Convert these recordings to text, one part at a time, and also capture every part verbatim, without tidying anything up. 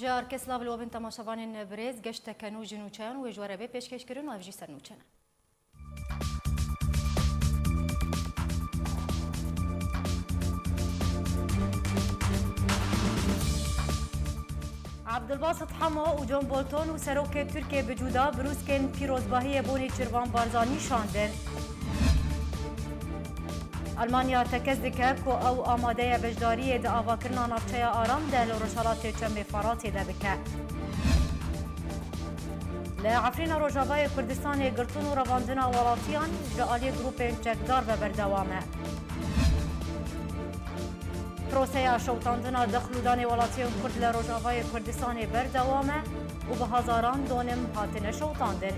Ji arkê silav li we bin temaşevanên birêz, geşteke nû ji nûçeyan wê ji we re bê pêşkêşkirin û ev jî ser nûçe ne. Abdulbasit Hemo û John Bolton û serokê Tirkiyê bi cuda birûskên pîrozbahiyê bo Nêçirvan Barzanî şandin. Almanya tekez dike ku ew amade ye beşdariyê di avakirina navçeya Aram de li Rojhelatê Çemê Feratê de bike. Li Efrîna Rojavayê Kurdistanê girtin û revandina welatiyan ji aliyê grûpên çekdar ve berdewam e. Proseya şewitandina dexlûdanê welatiyên Kurd li Rojavayê Kurdistanê berdewam e û bi hezaran donim hatine şewitandin.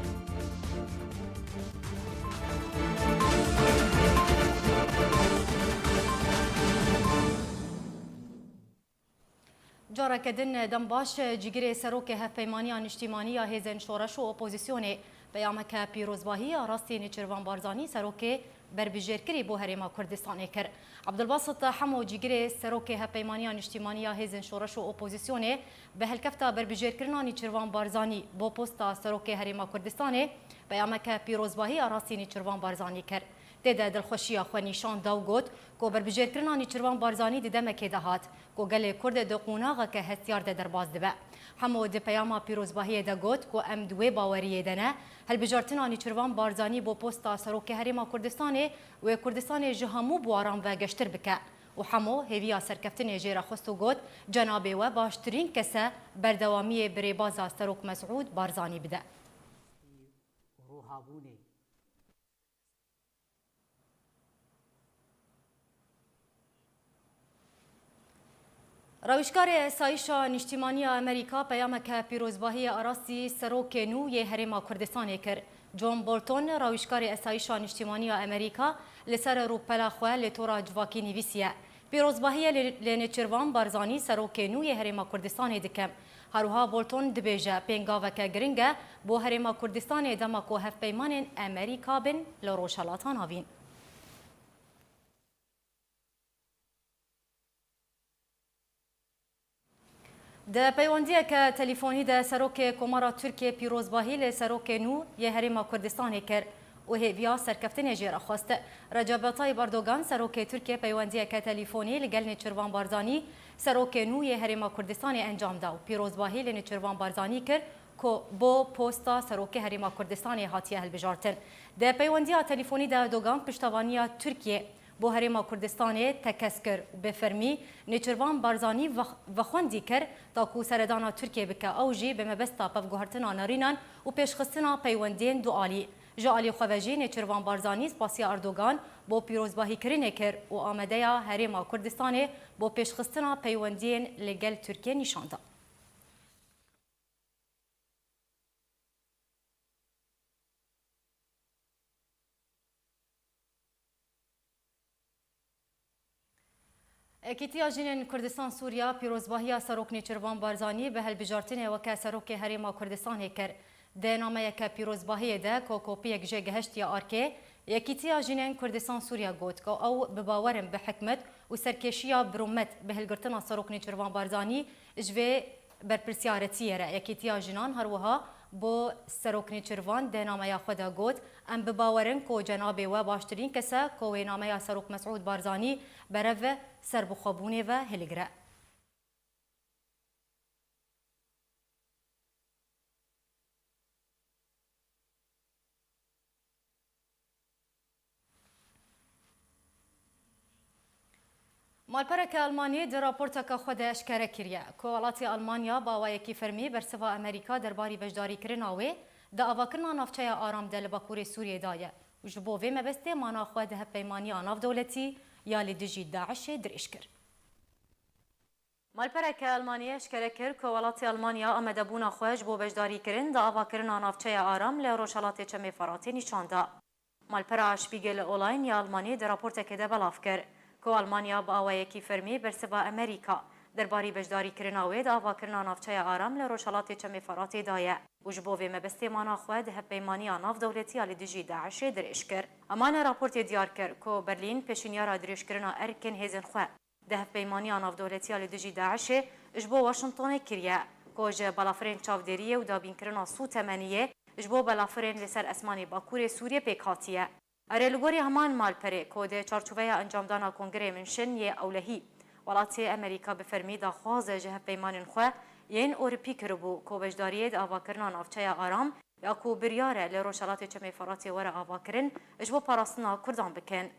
Careke din dem baş, cîgirê serokê Hevpeymaniya Niştîmanî ya Hêzên Şoreş û Opozîsyonê peyameke pîrozbahî ya rastî Nêçirvan Barzanî serokê berbijêrkirî bo Herêma Kurdistanê kir. Abdulbasit Hemo cîgirê serokê Hevpeymaniya Niştîmanî ya Hêzên Şoreş û Opozîsyonê bi helkefta berbijêrkirina Nêçirvan Barzanî bo posta serokê Herêma Kurdistanê peyameke pîrozbahî ya rastî Nêçirvan Barzanî kir. Tê de dilxweşiya xwe nîşan da û got ku berbijêrkirina Nêçirvan Barzanî di demekê de hat ku gelê Kurd di qonaxeke hestiyar de derbas dibe. Hemo di peyama pîrozbahiyê de got ku em di wê baweriyê de ne, hilbijartina Nêçirvan Barzanî bo posta serokê Herêma Kurdistanê wê Kurdistanê ji hemû buwaran ve geştir bike û Hemo hêviya serkeftinê jê re xwest û got, Cenabê we baştirîn kes e, berdewamiyê bi rêbaza Serok Mesûd Barzanî bide. Rewişkarê Esayîşa Niştîmanî ya Amerîka peyameke pîrozbahiyê a rastî serokê nû yê Herêma Kurdistanê kir. John Bolton, rewişkarê Esayîşa Niştîmanî ya Amerîka, li ser rûpela xwe li tora civakî nivîsiye, Pîrozbahiyê li, li Nêçirvan Barzanî serokê nû yê Herêma Kurdistanê dikim. Herwiha Bolton dibêje, pêngaveke giring e bo Herêma Kurdistanê dema ku hevpeymanên Amerîka bin li Rojhelata Navîn. Di peywendiyeke telîfonî de serokê Komara Tirkiyê pîrozbahî li serokê nû yê Herêma Kurdistanê kir û hêviya serkeftinê jê re xwest. Recep Tayyip Erdogan, serokê Tirkiyê peywendiyeke telîfonî li gel Nêçirvan Barzanî, serokê nû yê Herêma Kurdistanê encam da û pîrozbahî li Nêçirvan Barzanî kir ku bo posta serokê Herêma Kurdistanê hatiye hilbijartin. Di peywendiya telîfonî de Erdogan piştevaniya Tirkiyê bo Herêma Kurdistanê tekez kir û bi fermî Nêçirvan Barzanî vex-, vexwendî kir, ta ku seredana Tirkiyê bike, ew jî bi mebesta pevguhertina nerînan û pêşxistina peywendiyên dualî. Ji alî xwe ve jî Nêçirvan Barzanî spasiya Erdogan bo pîrozbahîkirinê kir û amadeya Herêma Kurdistanê bo pêşxistina peywendiyên li gel Tirkiyê nîşan da. Ekîtiya Jinên Kurdistan Sûriya pîrozbahiya Serok Nêçirvan Barzanî bi hilbijartinê weke Serokê Herêma Kurdistanê kir. Di nameyeke pîrozbahiyê de ku kopiyek jê gehiştiye arkê, Yekîtiya Jinên Kurdistan Sûriya got ku ew bi bawer in bi hikmet û serkêşiya birûmet bi hilgirtina Serok Nêçirvan Barzanî ji vê berpirsiyaretiyê re. Yekîtiya Jinan her wiha bo Serok Nêçirvan di nameya xwe de got, Em bi bawer in ku cenabê we baştirîn kes e ku wê nameya Serok Mesûd Barzanî berev serbixwebûnê ve hilgire. Malpereke Almanî di raporteke xwe de eşkere kiriye ku welatê Almanya bi awayekî fermî bersiva Amerîka derbarî beşdarîkirina wê di avakirina navçeya aram de li bakurê Sûriyê daye û ji bo vê mebestê mana xwe di hevpeymaniya navdewletî ya li dijî DAIŞê dirêj kir. Malpereke Almanî eşkere kir ku welatê Almanya amadebûna xwe ji bo beşdarîkirin di avakirina navçeya aram li Rojhelatê Çemê Feratê nîşan da. Malpera Spiegel Online ya Almanî di raportekê de belav kir ku Almanya bi awayekî fermî bersiva Amerîka derbarî beşdarîkirina wê di avakirina navçeya aram li Rojhelatê Çemê Feratê daye û ji bo vê mebestê mana xwe di hevpeymaniya navdewletî ya li dijî DAIŞê dirêj kir. Amane raportê diyar kir ku Berlîn pêşinyara dirêjkirina erkên hêzên xwe di hevpeymaniya navdewletî ya li dijî DAIŞê ji bo Washingtonê kiriye. ku ji balafirên çavdêriyê û dabînkirina sû temeniyê ji bo balafirên li ser esmanê Bakurê Sûriyê pêk hatiye. Erê, li gorî heman malperê ku di çarçoveya encamdana Kongrê Minşin yê Ewlehî, welatê Amerîka bi fermî daxwaze ji hevpeymanên xwe yên Ewropî kiribû ku beşdariyê di avakirina navçeya Aram ya ku biryar e li Rojhelatê Çemê Feratê were avakirin, ji bo parastina Kurdan bikin.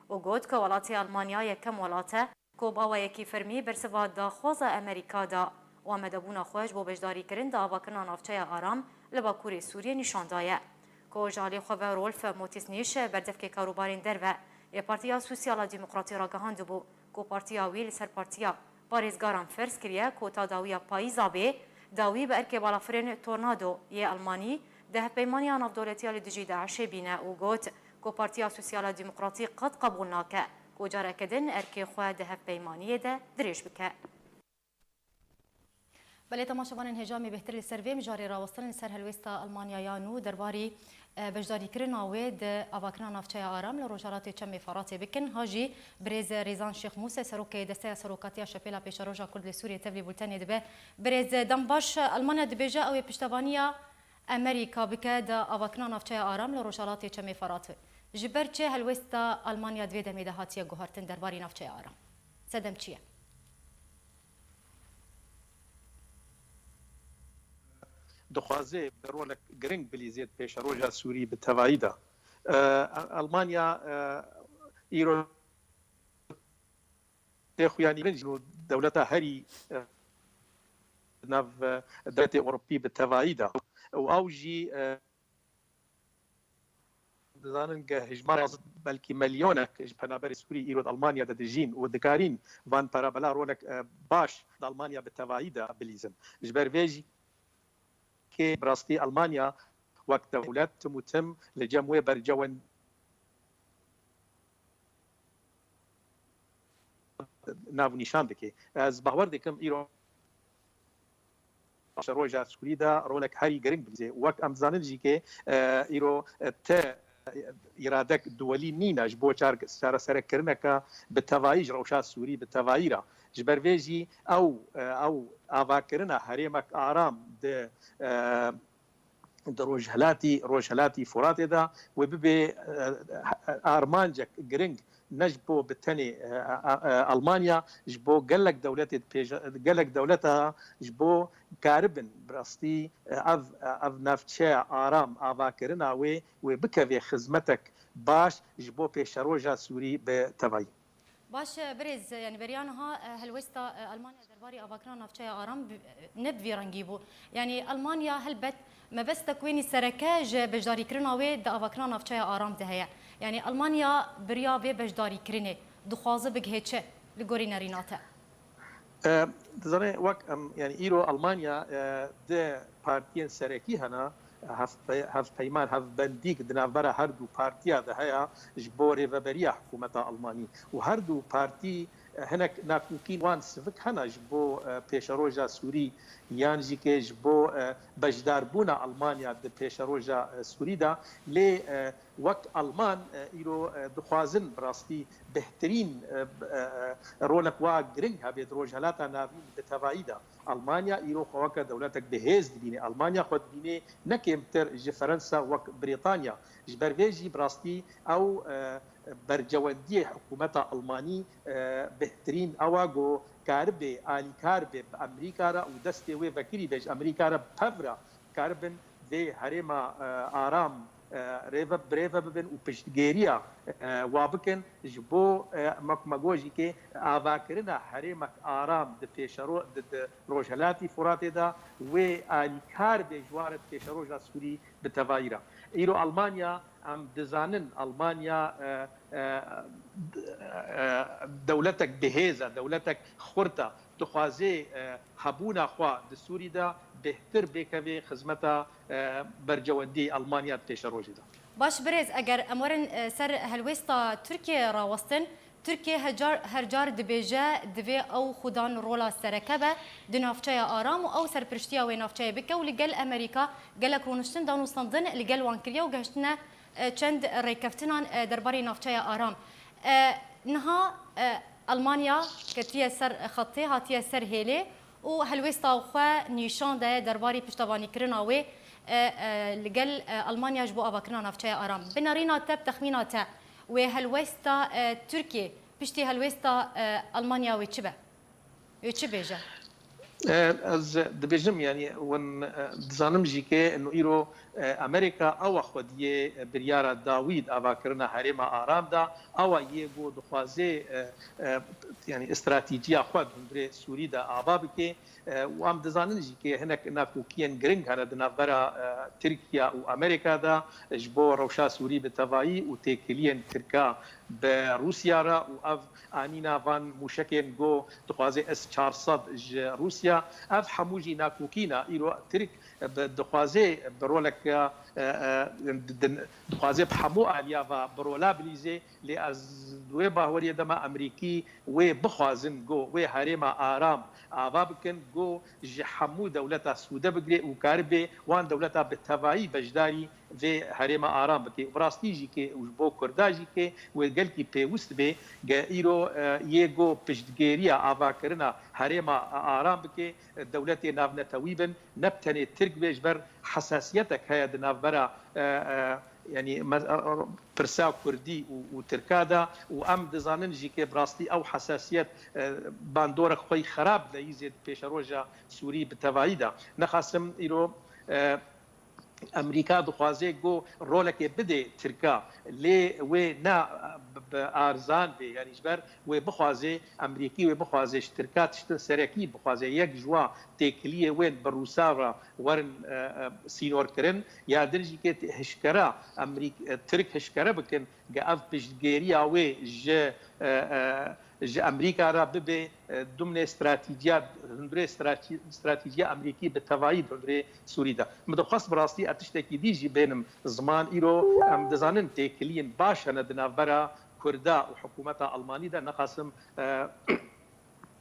Û got ku welatê Almanya yekem welat e ku bi awayekî fermî bersiva daxwaza Amerîka da û amadebûna xwe ji bo beşdarîkirin di avakirina navçeya Aram li Bakurê Sûriyê nîşan daye. Ku ji alî xwe ve Rolf Motisnîş, berdevkê karûbarên derve yê Partiya Sosyala Demokratî ragihandibû ku partiya wî li ser partiya parêzgaran ferz kiriye ku ta dawiya payîza bê, dawî bi erkê balafirên Tornado yê Almanî di hevpeymaniya navdewletiya li dijî DAIŞê bîne û got ku Partiya Sosyala Demokratî qet qebûl nake ku careke din erkê xwe di hevpeymaniyê de dirêj bike. Belê, temaşevanên hêja, em ê bêhtir li ser vê mijarê rawestin, li ser helwêsta Almanya ya nû derbarî, e, beşdarîkirina wê di avakirina navçeya Aram li rojhelatê Çemê Feratê bikin. Ha jî birêz Rêzan Şêx Mûse, serokê Desteya Serokatiya Şepêla Pêşeroja Kurd li Sûriyê, tevlî bultenê dibe. Birêz, dem baş, Almanya dibêje ew ê piştevaniya Amerîka bike di avakirina navçeya Aram li rojhelatê Çemê Feratê. Ji ber çi helwêsta Almanya di vê demê de hatiye guhertin derbarî navçeya Aram? Sedem çi ye? Dixwaze rolek giring bilîzê di pêşeroja Sûrî bi tevayî de. E, Almanya, e, îro tê xuyanî birin ji dewleta herî, e, nav, e, dewletê Ewropî bi tevayî de. Û ew jî, e, dizanin ge hijmara belkî milyonek ji penaberê Sûrî îro di Almanya de dijîn û dikarîn van parabela rolek, e, baş di Almanya bi tevayî de bilîzin. Ji ber vê jî kê bi rastî Almanya wek dewlet tim û tim li cem wê bercewend navnîşan dike. Ez bawer dikim îro roja Sûrî de rolek herî giring bilîzê. Wek em dizanin jî ke, e, îro, e, te, e, îradek duwelî nîne ji bo çar-, çareserekirineke bi tevayî ji rewşa Sûrî bi tevayî re. Ji ber vê jî ew, e, ew avakirina herêmek aram di, e, di rojhilatî, rojhilatî Furatê de wê bibe, e, armancek giring ne ji bo bi tenê, e, e, e, Almanya, ji bo gelek dewletê pêje-, gelek dewleta ji bo karibin bi rastî, e, ev, ev navçeya aram avakirina wê, wê bikeve xizmetek baş ji bo pêşeroja Sûrî bi tevayî. Baş e, birêz, yanî beriya niha, e, helwêsta, e, Almanya derbarî avakirina navçeya Aram bi, e, ne bi vî rengî bû. Yanî Almanya helbet mebestek wê nî sereke ji beşdarîkirina wê di avakirina navçeya Aram de heye. Yanî Almanya bi riya vê beşdarîkirinê dixwaze bigihê çi li gorî nerîna te? E, dizane wek em, yanî îro Almanya, e, di partiyên serekî hene, hevpe-, hevpeyman, hevbendîk di navbera her du partiya de heye ji bo rêveberiya hikûmeta Almanî. Û her du partî, e, hinek nakokîn wan sivik hene ji bo, e, pêşeroja Sûrî yan jî ke ji bo, e, beşdarbûna Almanya di pêşeroja, e, Sûrî de. Lê, e, wek Alman, e, îro, e, dixwazin bi rastî bêhtirîn, e, e, e, rolek wa giring hebe di Rojhelata Navîn bi tevayî de. Almanya îro xwe weke dewletek bi hêz dibîne. Almanya xwe dibîne ne kêmtir ji Ferensa wek Brîtanya. Ji ber vê jî bi rastî ew, e, bercewendiyê hikûmeta Almanî, e, bêhtirîn ew e ku karibe alîkar be bi Amerîka re û destê wê vekirî be ji Amerîka re bi pev re karibin vê herêma, e, aram, e, rêve, birêve bibin û piştgêriya, e, wa bikin ji bo, e, me, me got jî ke avakirina herêmek aram di pêşero-, di, di Rojhelatî Furatê de wê alîkar bê ji wan re di pêşeroja Sûrî bi tevayî re. Îro Almanya, em dizanin, Almanya, e, e, d-, e, dewletek bihêz e, dewletek xurt e. Dixwaze, e, hebûna xwe di Sûrî de bêhtir bêkeve xizmeta, e, bercewendî Almanya di pêşerojê de. Baş birêz, eger em werin, e, ser helwêsta Tirkiyê rawestin, Tirkiye hecar, her car dibêje, divê ew xudan rola sereke be di navçeya aram û ew serpiriştiya wê navçeyê bike û li gel Amerîka gelek rûniştin danûstandin li gel wan kiriye û gehiştine, e, çend rêkeftinan, e, derbarê navçeya aram. E, niha, e, Almanya ketiye ser xetê, hatiye ser hêlê û helwêsta xwe nîşan daye derbarî piştevanîkirina wê, e, e, li gel, e, Almanya ji bo avakirina navçeya aram. Bi nerîna te, bi texmîna te, wê helwêsta, e, Tirkiyê piştî helwêsta, e, Almanya wê çi be? Wê çi bêje? E, ez dibêjim, yanî hûn, e, dizanim jî ke ino îro, e, Amerîka awa xwediyê, e, biryara dawî di avakirina herêma aram de, awa yê ku dixwaze, e, e, yanî stratîciya xwe di hundirê Sûrî de ava bike. E, û em dizanin jî ke hinek nakokiyên giring hene di navbera, e, Tirkiye û Amerîka de ji bo rewşa Sûrî bi tevayî û têkiliyên Tirka bi Rûsya re û ev anîna van mûşekên go dixwaze S çar sed ji Rûsya. Ev hemû jî nakokî ne. Îro Tirk bi, dixwaze bi roleke, e, e, di, di, dixwaze bi hemû aliya ve bi rola bilîze. Lê ez di wê baweriyê de me Amerîkî wê bixwazin go wê herêma aram ava bikin, go ji hemû dewleta sûde bigire û karibe wan dewleta bi tevayî beşdarî vê herêma aram bike. Û bi rastî jî ke û ji bo Kurda jî ke wê gelkî pêwist be, ge îro, e, yê go piştgêriya avakirina herêma aram bike, e, dewletê navnetewî bin, ne bi tenê Tirk be, ji ber hesasiyetek heye di navbera, e, e, yanî me-, e, e, pirsa Kurdî û, û Tirka de û em dizanin jî ke bi rastî ew hesasiyet, e, bandorek xwe yî xerab de yî zêd pêşeroja Sûrî bi tevayî de. Nexasim îro, e, Amerîka dixwaze go rolekê bide Tirka, lê wê ne bi, bi arzan bê, yanî ji ber wê bixwaze, Amerîkî wê bixwaze ji Tirka tiştin serekî bixwaze, yek ji wa têkiliyê wên bi Rûsa re werin, e, e, sînor kirin, ya din jî ke hişkera Amerîk-, e, Tirk hişkere bikin, ge ev piştgêriya wê ji, e, e, ji Amerîka re bibe, e, dumnê stratîciya, hundirê stratî-, stratîciya Amerîkî bi tevayî di hundirê Sûrî de. Min dixwest bi rastî ez tiştekî dî jî bênim ziman. Îro em dizanin têkiliyên baş hene di navbera Kurda û hikûmeta Almanî de. Nexasim, e,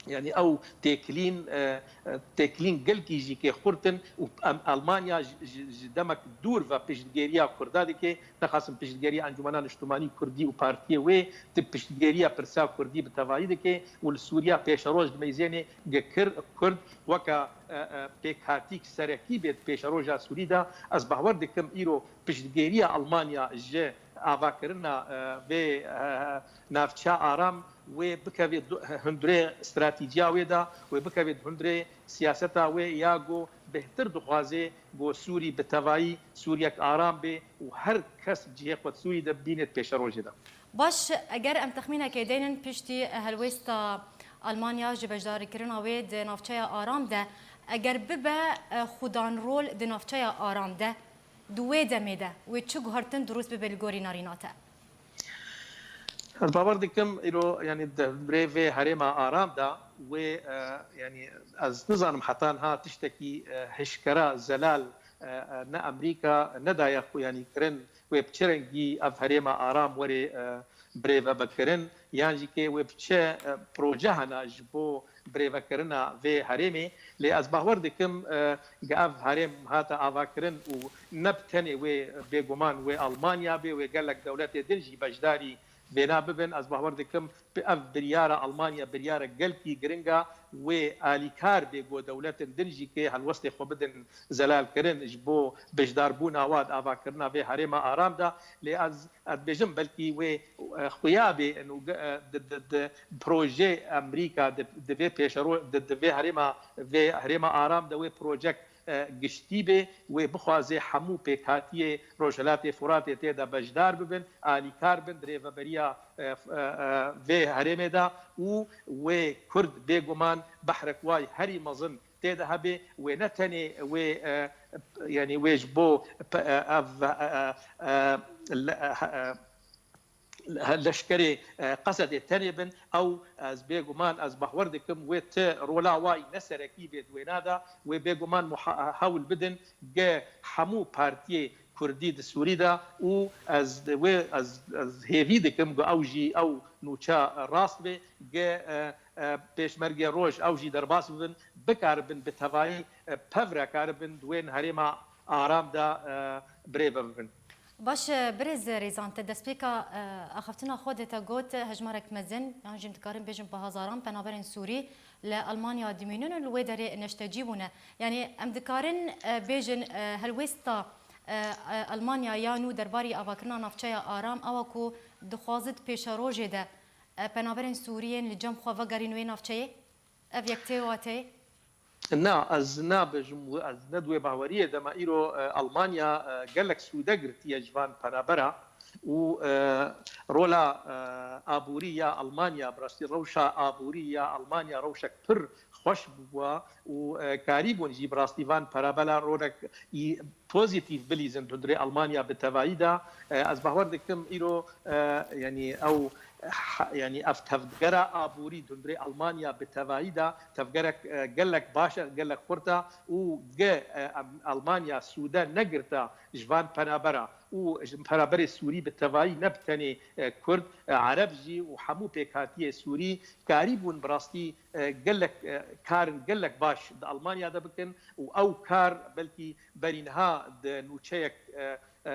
yanî ew têkilîn, e, e, têkilîn gelkî jî kê xurt in û em, Almanya ji, ji, ji demek dûr ve piştgêriya Kurda dike. Nexasim piştgêriya Encûmena Niştimanî Kurdî û partiyê wê, ti piştgêriya pirsa Kurdî bi tevayî dike û li Sûriya pêşeroj dimeyzêne ge kir-, Kurd weke, e, e, pêkhatîk serekî bê di pêşeroja Sûrî de. Ez bawer dikim îro piştgêriya Almanya ji avakirina, e, vê, e, navçeya aram wê bikeve du-, hundirê stratîciya wê de, wê bikeve hundirê siyaseta wê ya go bêhtir dixwaze go Sûrî bi tevayî Sûriyek aram bê û her kes cihê xwe di Sûrî de bibîne di pêşerojê de. Baş, eger em texmînekê deynin piştî helwêsta Almanya ji beşdarîkirina wê di navçeya aram de, eger bibe, e, xudan rol di navçeya aram de, di wê demê de wê çi guhertin dirust bibe li gorî nerîna te? Ez bawer dikim îro, yanî di hundirê vê herêma aram de wê, e, yanî ez nizanim heta niha tiştekî, e, hişkera zelal, e, e, ne Amerîka ne daye xwe, yanî kirin wê bi çi rengî ev herêma aram were, e, birêvebikirin, yan jî ke wê bi çi, e, proje hene ji bo birêvekirina vê herêmê. Lê ez bawer dikim, e, ge ev herêm hate avakirin û ne bi tenê wê, bêguman wê Almanya bê, wê gelek dewletê din jî beşdarî vêna bibin. Ez bawer dikim bi ev biryara Almanya biryara gelkî giring e, wê alîkar bê ku dewletên din jî kê helwestê xwe bidin zelalkirin ji bo beşdarbûna wa di avakirina vê herêma aram de. Lê ez, ez dibêjim belkî wê, e, xuya bê û ge-, e, di, di, di projê Amerîka di, di vê pêşero-, di, di vê herêma, vê herêma aram de wê projek, e, giştî bê, wê bixwaze hemû pêkhatiyê Rojhilatê Furatê tê de beşdar bibin, alîkar bin di rêveberiya, e, f-, e, e, vê herêmê de û wê Kurd bêguman behrek way herî mezin tê de hebe, wê ne tenê wê, e, yanî wê ji bo pe-, e, ev, e, e, e, le-, e, e, leşkerê, e, Qesedê tenê bin, ew ez bêguman, ez bawer dikim, wê ti rola way ne serekî bê di wêna de, wê bêguman muha-, hewl bidin ge hemû partiyê Kurdî di Sûrî de û ez wê, ez, ez hêvî dikim ku ew jî, ew nûçe rast bê, ge, e, e, Pêşmergê Roj ew jî derbas bibin, bikaribin bi tevayî, e, pev re karibin di wên herêma aram de, e, birêve bibin. Baş e, birêz Rêzan, te destpêka e, axaftina xwe de te got hejmarek mezin, yan jî em dikarin bêjin bi hezaran penaberên Sûrî li Almanya dimînin û li wê derê neştecî bûne. Yanî em dikarin e, bêjin e, helwêsta e, e, Almanya ya nû derbarî avakirina navçeya aram ew e ku dixwazit pêşerojê de e, penaberên Sûriyên li cem xwe vegerîn wê navçeyê? Ev yek tê wateyê? Na, ez nabêjim û ez ne di wê baweriyê de me. Îro e, Almanya e, gelek sûde girtiye ji van penabera û e, rola e, aborî ya Almanya, bi rastî rewşa aborî ya Almanya rewşek pir xweş bûbû û e, karîbûn jî bi rastî van penabera rolek î pozîtîf bilîzin di hundirê Almanya bi tevayî de. E, ez bawer dikim îro e, yanî ew ha- yanî ev tevgera aborî di hundirê Almanya bi tevayî de tevgerek e, gelek baş e, gelek xurt e û ge e, em- Almanya sûde negirta ji van penabera û ji penaberê Sûrî bi tevayî ne bi tenê e, Kurd, e, Ereb jî û hemû pêkhatiyê Sûrî karîbûn bi rastî e, gelek e, karin gelek baş di Almanya de bikin û ew kar belkî berî niha di nûçeyek e, e,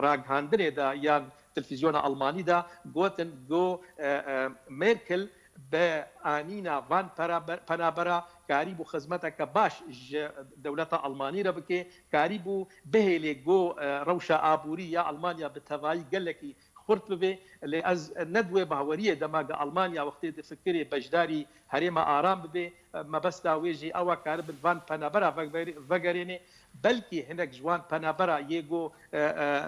ragihandinê de yan televîzyona Almanî de gotin, got e, e, Merkel bi anîna van peraber- penabera karîbû xizmeteke baş ji dewleta Almanî re bike, karîbû bihêlê got e, rewşa aborî ya Almanya bi tevayî gelekî xurt bibe. Lê ez ne di wê baweriyê de me, ge Almanya wextê difikirê beşdarî herêma aram bibe, mebesta wê jî ew e karibin van penabera veger- vegerêne. Belkî hinek ji wan penabera yê ku e, e,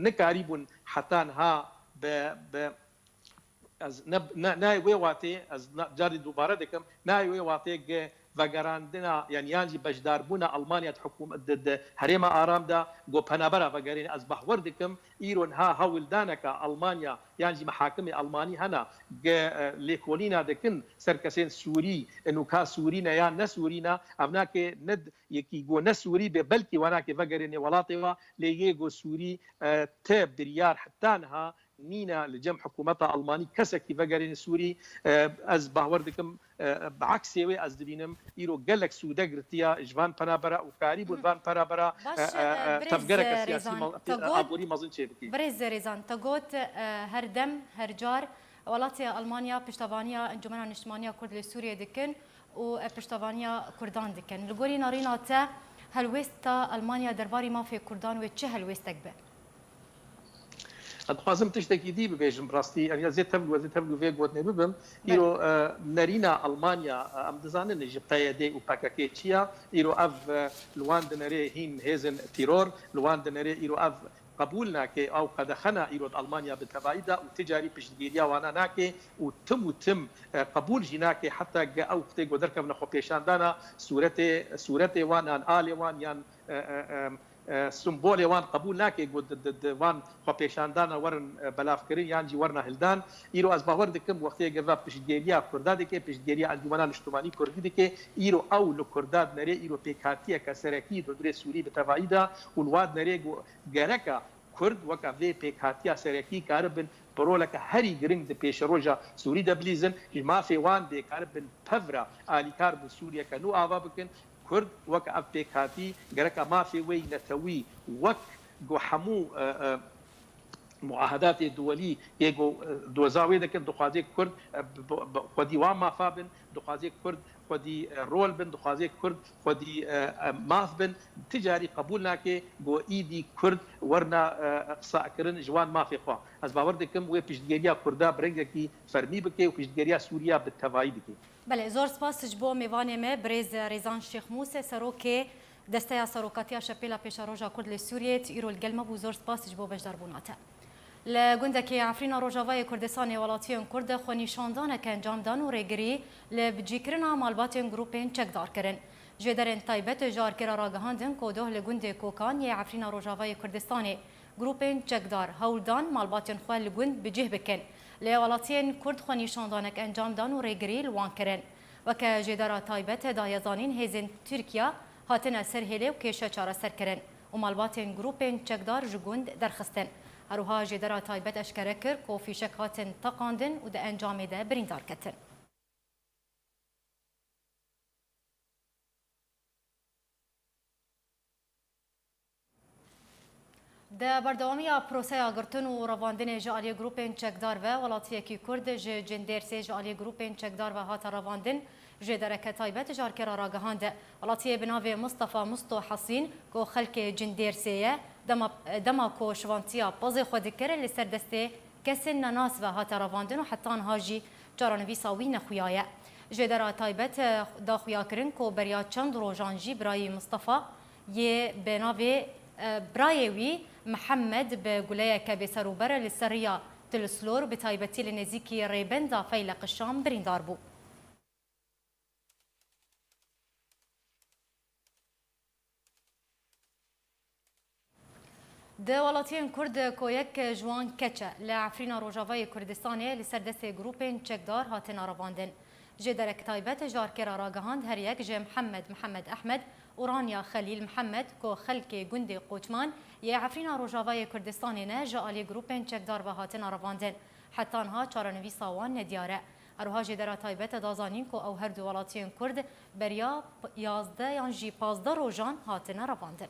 nikarîbûn heta niha bi, bi ez ne, ne, nayê wê watê, ez na- carî dubare dikim, nayê wê watê ge vegerandina, yan, yan jî beşdarbûna Almanya di hikûm-, di, di herêma aram de ku penabera vegerîne. Ez bahwer dikim, îro niha hewldaneke Almanya, yan jî mehakimê Almanî hene, ge, e, lêkolîna dikin ser kesên Sûrî, nûka Sûrî ne yan ne Sûrî ne, ev nake ne d- yekî ku ne Sûrî be, belkî we nake vegerîne welatê we, lê yê ku Sûrî, e, te biryar heta niha nîne li cem hikûmeta Almanî kesekî vegerîne Sûrî. E, ez bawer dikim, e, bi eksê wê ez dibînim, îro gelek sûde girtiye ji van penabera û karîbûn van penabera, Baş, e, e, e, e, birêz, tevgereke e, siyasî Rêzan, ma- te got, aborî mezin çêbikî. Birêz Rêzan, te got, e, her dem, her car welatê Almanya piştevaniya Encûmena Niştimaniya Kurd li Sûriyê dikin û, e, piştevaniya Kurdan dikin. Li gorî narîna te, helwêsta Almanya derbarî mafê Kurdan wê çi helwêstek be? Ez dixwazim tiştekî dî bibêjim, bi rastî, em ya zê tevlû, ez zê tevlû vê gotinê bibim. Belê. Îro, e, nerîna Almanya, e, em dizanin ji P Y D û P K K çi ya. Îro ev, e, li wan dinerê hîn hêzên tîror, li wan dinerê îro ev qebûl nake, ew qedexe ne îro di Almanya bi tevayî de û ti carî piştgiriya wana nake û tim û tim, e, qebûl jî nake heta ge ew wextê ku derkevne xwepêşandana sûretê, sûretê wan yan alê wan yan, e, e, e, e, simbolê wan qebûl nake ku di, di, di van xwepêşandana werin, e, belavkirin yan jî werna hildan. Îro ez bawer dikim wextê ge ve piştgiriya Kurda dike, piştgiriya Encûmena Niştimanî Kurdî dike, îro ew li Kurda dinerê îro pêkhatiyeke serekî di hundirê Sûrî bi tevayî de û li wa dinerê ku gereka Kurd weke vê pêkhatiya serekî karibin bi roleke herî giring di pêşeroja Sûrî de bilîzin, ji mafê wan dê karibin pevra alîkar bin Sûriyeke nû ava bikin. Kurd weke ev pêkhatî gereke mafê wê yî netewî wek ku hemû, e, e, muahedatê duwelî yê ku, e, doza wê dikin, dixwaze Kurd, e, bi, bi, bi xwedî wan mafa bin, dixwaze Kurd xwedî, e, rol bin, dixwaze Kurd xwedî, e, e, maf bin. Ti carî qebûl nake ku îdî Kurd werna, e, qisa kirin ji wan mafê xwe. Ez bawer dikim wê piştgiriya Kurda bi rengekî fermî bike û piştgiriya Sûriya bi tevayî bike. Belê, zor spas ji bo mêvanê me, birêz Rêzan Şêx Mûse, serokê Desteya Serokatiya Şepêla Pêşeroja Kurd li Sûriyê, tu îro li gel me bû. Zor spas ji bo beşdarbûna te. Li gundekê Efrîna Rojavayê Kurdistanê welatiyên Kurd xwenîşandanek encam dan û rêgirî li bicîkirina malbatên grûpên çekdar kirin. Jêderên taybet ji Arkêra ragihandin ku doh li gundê Kokan yê Efrîna Rojavayê Kurdistanê grûpên çekdar hewl dan malbatên xwe li gund bi cih bikin. Lê welatiyên Kurd xwenîşandanek encam dan û rêgirî li wan kirin. Weke jêdera taybet daye zanîn, hêzên Tirkiye hatine ser hêlê û kêşe çareser kirin û malbatên grûpên çekdar ji gund derxistin. Her wiha jêdera taybet eşkere kir ku fîşek hatin teqandin û di encamê de birîndar ketin. Di berdewamiya proseya girtin û revandinê ji aliyê grûpên çekdar ve, welatiyekî Kurd ji Cindêrsê ji aliyê grûpên çekdar ve hate revandin, jêdereke taybet ji Arkêra ragihand. Welatiyê bi navê Mistefa Misto Hesîn, ku xelkê Cindêrsê ye, dema, dema ku şivantiya pezê xwe dikir, li ser destê kesên nenas ve hate revandin û heta niha jî çarenivîsa wî nexuyaye. Jêdera taybet, e, da xuyakirin ku beriya çend rojan jî birayî Mistefa yê bi navê, e, birayê wî Mihemed bi guleyeke bêserûber li ser riya Til Slor, bi taybetî li nêzîkî rêbenda Feyleq Şam birîndar bû. Di welatiyên Kurd ku yek ji wan keç e, li Efrîna Rojavayê Kurdistanê li ser destê grûpên çekdar hatine revandin. Jêderek taybet ji Arkêra ragihand, her yek ji Mihemed Mihemed Ehmed û Ranya Xelîl Mihemed ku xelkê gundê Qoçman yê Efrîna Rojavayê Kurdistanê ne, ji alî grûpên çekdar ve hatine revandin. Heta niha çarenivîsa wan nediyar e. Her wiha jêdera taybet e da zanîn ku ew her du welatiyên Kurd beriya p-, yazdeh yan jî pazdeh rojan hatine revandin.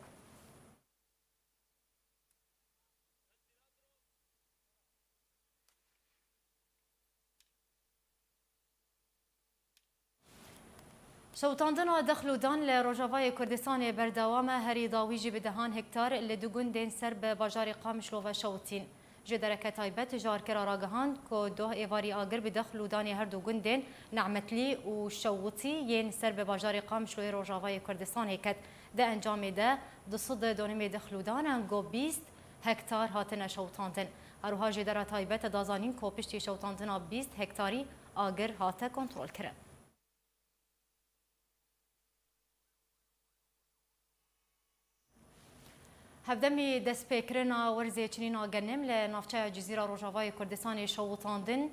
Şewitandina dexl û dan li Rojavayê Kurdistanê berdewam e, herî dawî jî bi dehan hektar li du gundên ser bi bajarê Qamişlo ve şewitîn. Jêdereke taybet ji Arkêra ragihand ku doh êvarî agir bi dexl û danê her du gundên Nehmetlî û Şewitî yên ser bi bajarê Qamişloyê Rojavayê Kurdistanê ket. Di encamê de du sed donimê dexl û dan ango bîst hektar hatine şewitandin. Her wiha jêdera taybet e da zanîn ku piştî şewitandina bîst hektarî agir hate kontrolkirin. Hevdemî destpêkirina werzê çinîna genim li navçeya Cizîra Rojavayê Kurdistanê şewitandin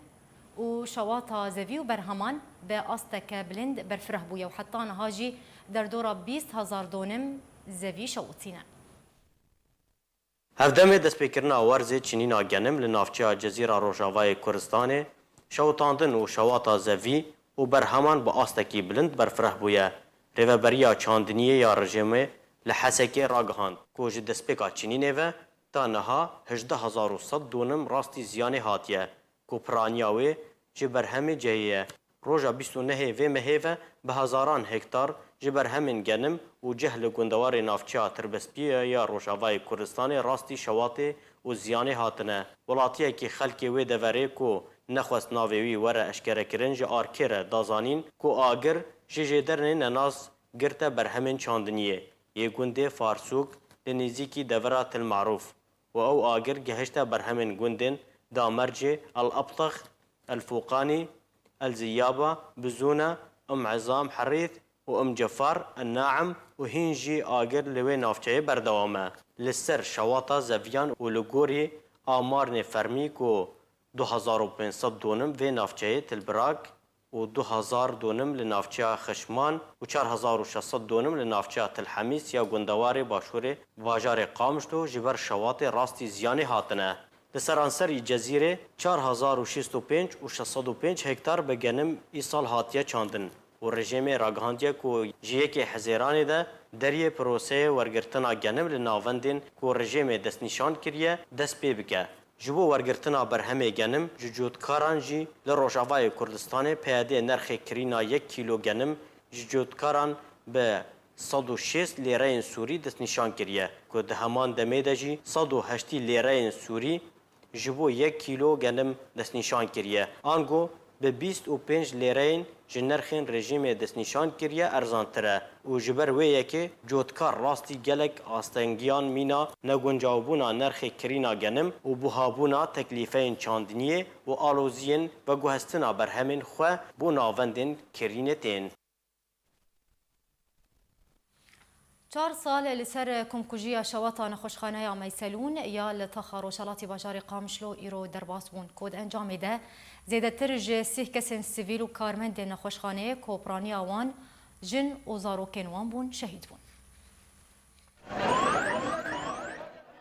û şewata zevî û berheman bi asteke bilind berfireh bûye û heta niha jî derdora bîst hezar donim zevî şewitîne. Hevdemê destpêkirina werzê çinîna genim li navçeya Cezîra Rojavayê Kurdistanê şewitandin û şewata zevî û berheman bi astekî bilind berfireh bûye. Rêveberiya çandiniyê ya rejîmê li Hesekê ragihand ku ji destpêka çinînê ve ta niha hejdeh hezar û sed donim rastî ziyanê hatiye ku piraniya wê ji berhemê cihê ye. Roja bîst û nehê vê mehê ve bi hezaran hektar ji berhemên genim û cih li gundewarê navçeya Tirbespiyê ya Rojavayê Kurdistanê rastî şewatê û ziyanê hatine. Welatiyekî xelkê wê deverê ku nexwest navê wî were eşkerekirin ji Arkê re da zanîn ku agir ji jêdernê nenas girte berhemên çandiniyê yê gundê Farsûk li nêzîkî devera Til Marûf. û ew agir gihişte berhemên gundên Damercê, El Ebtex, El Fûqanî, El Ziyaba, Bizûne, Im Ezam Herîth û Im Cefar, El Naim û hîn jî agir li wê navçeyê berdewam e. Li ser şewata zeviyan û li gorî amarnê fermî ku du hezar û pênc sed donim vê navçeyê Til Birak, û du hezar donim li navçeya Xişman û çar hezar û şeş sed donim li navçeya Til Hemîs ya gundewarê başûrê bajarê Qamişlo ji ber şewatê rastî ziyanê hatine. Li seranserî Cezîrê çar hezar û şêst û pênc û şeş sed û pênc hektar bi genim îsal hatiye çandin û rejîmê ragihandiye ku ji yekê Hizêranê de deriyê proseyê wergirtina genim li navendên ku rejîmê destnîşan kiriye dest pê bike. Ji bo wergirtina berhemê genim ji cotkaran jî li Rojavayê Kurdistanê P Y D nirxê kirîna yek kîlo genim ji cotkaran bi sed û şêst lêreyên Sûrî destnîşan kiriye, ku di heman demê de jî sed û heştî lêreyên Sûrî ji bo yek kîlo genim destnîşan kiriye. Ango bi bîst û pênc lêreyên ji nirxên rejîmê destnîşan kiriye erzantir e û ji ber wê yekê cotkar rastî gelek astengiyan mîna neguncawbûna nirxê kirîna genim û buhabûna teklîfeyên çandiniyê û aloziyên veguhestina berhemên xwe bo navendên kirînê tên. Çar sal li ser komkujiya şewata nexweşxaneya Meyselûn ya li taxa rojhelatî bajarê Qamişlo îro derbas bûn, ku di encamê de zêdetir ji sîh kesên sivîl û karmendên nexweşxaneyê, ku piraniya wan jin û zarokên wan bûn, şehîd bûn.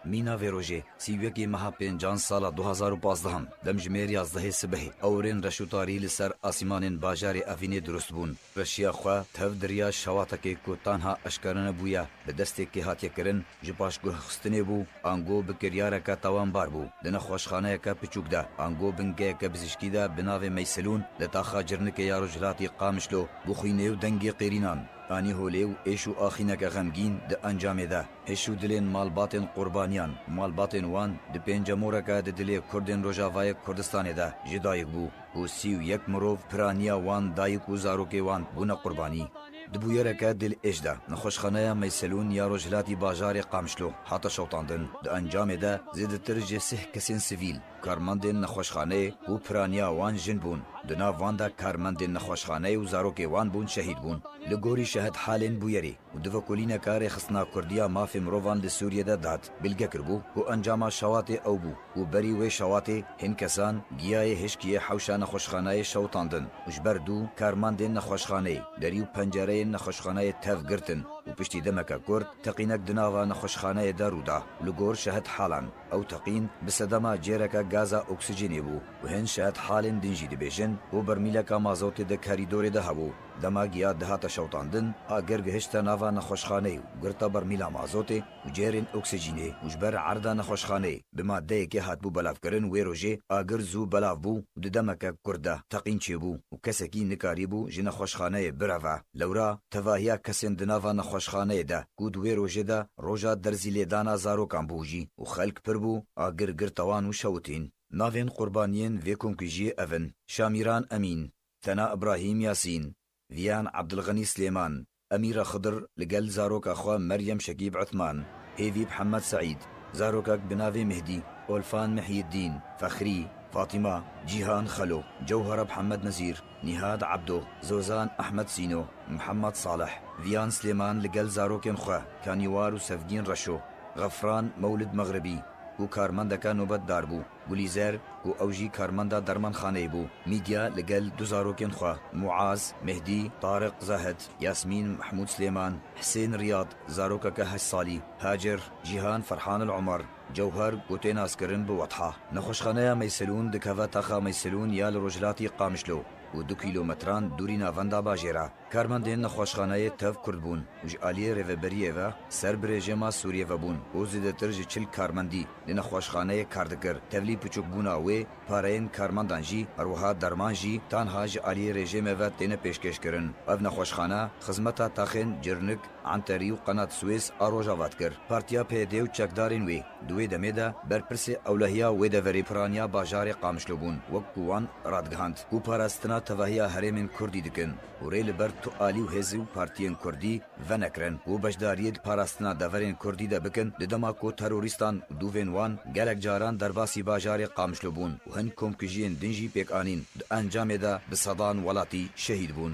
Mîna vê rojê, sî û yekê meha pêncan sala du hazar û pazdeh, demjimêr yazdehê sibehê, ewrên reş û tarî li ser asîmanên bajarê Evînê dirust bûn. Reşiya xwe tev di riya şewatekê ku tanha eşkere nebûye, bi destekê hatiye kirin, ji paşguhxistinê bû, ango bi kiryareke tawanbar bû. Di nexweşxaneyeke piçûk de, ango bingeyeke bizişkî de bi navê Meyselûn li taxa Cirnikê ya Rojhilatî Qamişlo, bi xwînê û dengê qêrînan, anî holê û êş û axîneke xemgîn di encamê de hiş û dilên malbatên qurbaniyan, malbatên wan di pêncemoreke di dilê Kurdên Rojavayê Kurdistanê de ji dayik bû. Ku sî û yek mirov piraniya wan dayik û zarokê wan bûne qurbanî. Di bûyereke dil êş de, nexweşxaneya Meyselûn ya rojhilatî bajarê Qamişlo hate şewitandin. Di encamê de zêdetir ji sih kesên sivîl, karmendên nexweşxaneyê ku piraniya wan jin bûn, di nav wan de karmendên nexweşxaneyê û zarokê wan bûn şehîd bûn. Li gorî şehid halên bûyerê, û di vekolîneka Rêxistina Kurdî ya Mafê Mirovan li Sûriyê de dihat, bilge kiribû ku encama şewatê ew bû ku berî wê şewatê hin kesan giyayê hişkiyê hewşa nexweşxaneyê şewitandin û ji ber dû karmendên nexweşxaneyê derî û pencereyên nexweşxaneyê tev girtin û piştî demeke kurt teqînek di nava nexweşxaneyê de rû da. Li gor şehid halan, ew teqîn bi sedema cêreke gaza oksîjenê bû û hin şehid halên din jî dibêjin ku bermîleka mazotê di kerîdorê de hebû. Dema giya dihate şewitandin, agir gihişte nava nexweşxaneyê û girte bermîla mazotê û cêrên oksîjînê û ji ber erda nexweşxaneyê bi madeyekê hatibû belavkirin, wê rojê agir zû belav bû û di demeke kurt de teqîn çêbû û kesekî nikarîbû ji nexweşxaneyê bireve. Lewra tevahiya kesên di nava nexweşxaneyê de ku di wê rojê de roja derzîlêdana zarokan bû jî û xelk pir bû, agir girte wan û şewitîn. Navên qurbaniyên vê komkujiyê ev in: Şamîran Emîn, Tena Ibrahîm Yasîn, Viyan Ebdilxenî Silêman, Emîra Xidir li gel zaroka xwe Meryem Şekîb Uthman, Hêvî Mihemed Seîd, zarokek bi navê Mihdî, Olfan Mihyîddîn, Fexrî, Fatîma, Cîhan Xelo, Cewhera Mihemed Nezîr, Nîhad Ebdo, Zozan Ehmed Sîno, Mihemed Salih, Viyan Silêman li gel zarokên xwe, Kanîwar û Sevgîn Reşo, Xefran Mewlid Mexribî, ku karmendeke nobetdar bû, Gulîzer, ku ew jî karmenda dermanxaneyê bû, Mîdya li gel du zarokên xwe, Muaz, Mehdî, Tariq Zahid, Yasmîn Mehmûd Silêman, Hisên Riyad, zarokeke heşt salî, Hacer, Cîhan Ferhan El Omer, Cewher, ku tê naskirin bi Wetha. Nexweşxaneya Meyselûn dikeve taxa Meyselûn ya li rojhilatî Qamişlo û du kîlometran dûrî navenda bajêr e. Karmendên nexweşxaneyê tev Kurd bûn û ji aliyê rêveberiyê ve ser bi rejîma Sûriyê ve bûn û zêdetir ji çil karmendî li nexweşxaneyê kar dikir. Tevlî piçûkbûna wê pareyên karmendan jî, her wiha derman jî tanha ji aliyê rejîmê ve têne pêşkêşkirin. Ev nexweşxane xizmeta taxên Cirnik, Enterî û Qenat Swês a Rojava dikir. Partiya P Y D û çekdarên wê di wê demê de berpirsê ewlehiya wê deverê piraniya bajarê Qamişlo bûn, wek ku wan radigihand ku parastina tevahiya herêmên Kurdî dikin û rê li ber tu alî û hêz û partiyên Kurdî venekirin ku beşdariyê di parastina deverên Kurdî de bikin, di dema ku terorîstan û dûvên wan gelek caran derbasî bajarê Qamişlo bûn û hin komkujiyên din jî pêk anîn. Di encamê de bi sedan welatî şehîd bûn.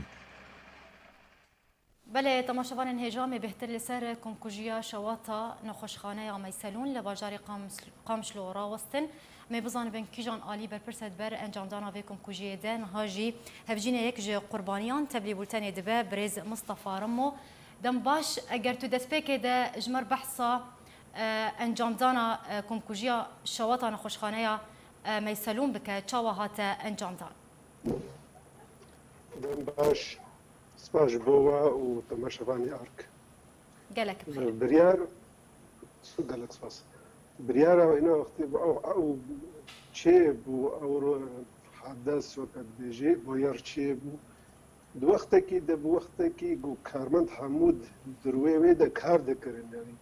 Belê, temaşevanên hêja, me bêhtir li ser komkujiya şewata nexweşxaneya Meyselûn li bajarê Qams-, Qamişlo rawestin. Me bizanibin kîjan alî berpirs e di ber encamdana vê komkujiyê de. Niha jî hevjînê yek ji qurbaniyan tevlî bultenê dibe birêz Mistefa Rimo. Dem baş, eger tu destpêkê de ji me re behsa, e, encamdana, e, komkujiya şewata nexweşxaneya, e, Meyselûn bike, çawa hate encamdan? Dem baş, spas ji bo we û temaşevanê Ark. Gelek bi xêr. Biryar, gelek spas. Biryara wê ne wextê bû, ew, ew çê bû, ew ro-, hades weke dibêjê, boyer çê bû. Di wextekî de, bi wextekî ku karmend hemû di, di rûyê wê de kar dikirin, yanî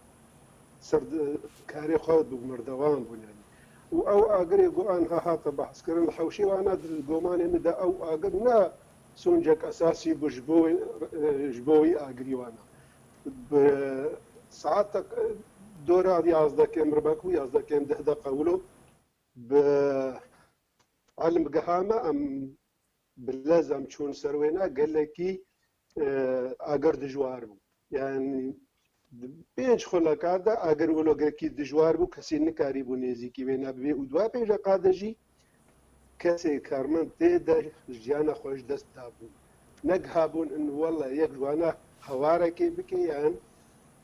ser di, karê xwe bû, merdewan bûn, yanî. Û ew agirê ku anha hate behskirin, li hewşê wana di gomanê min de ew agir ne soncek esasî bû ji bo wê, e, ji bo wî agirî wana. Bi saetek, e, dora yazdeh kêm ribek bû, yazdeh kêm deh deqa wilo bi elim gihame em bi lez em çûn ser wêna gelekî, e, agir dijwar bû. Yani di pênc xuleka de agir wilo gelekî dijwar bû, kesê nikarîbû nêzîkî wêna bibê û di wa pênceka de jî kesê karmend tê de jiyana xwe ji dest dabû. Negihabûn in wele yek ji wana hewarekê bike yan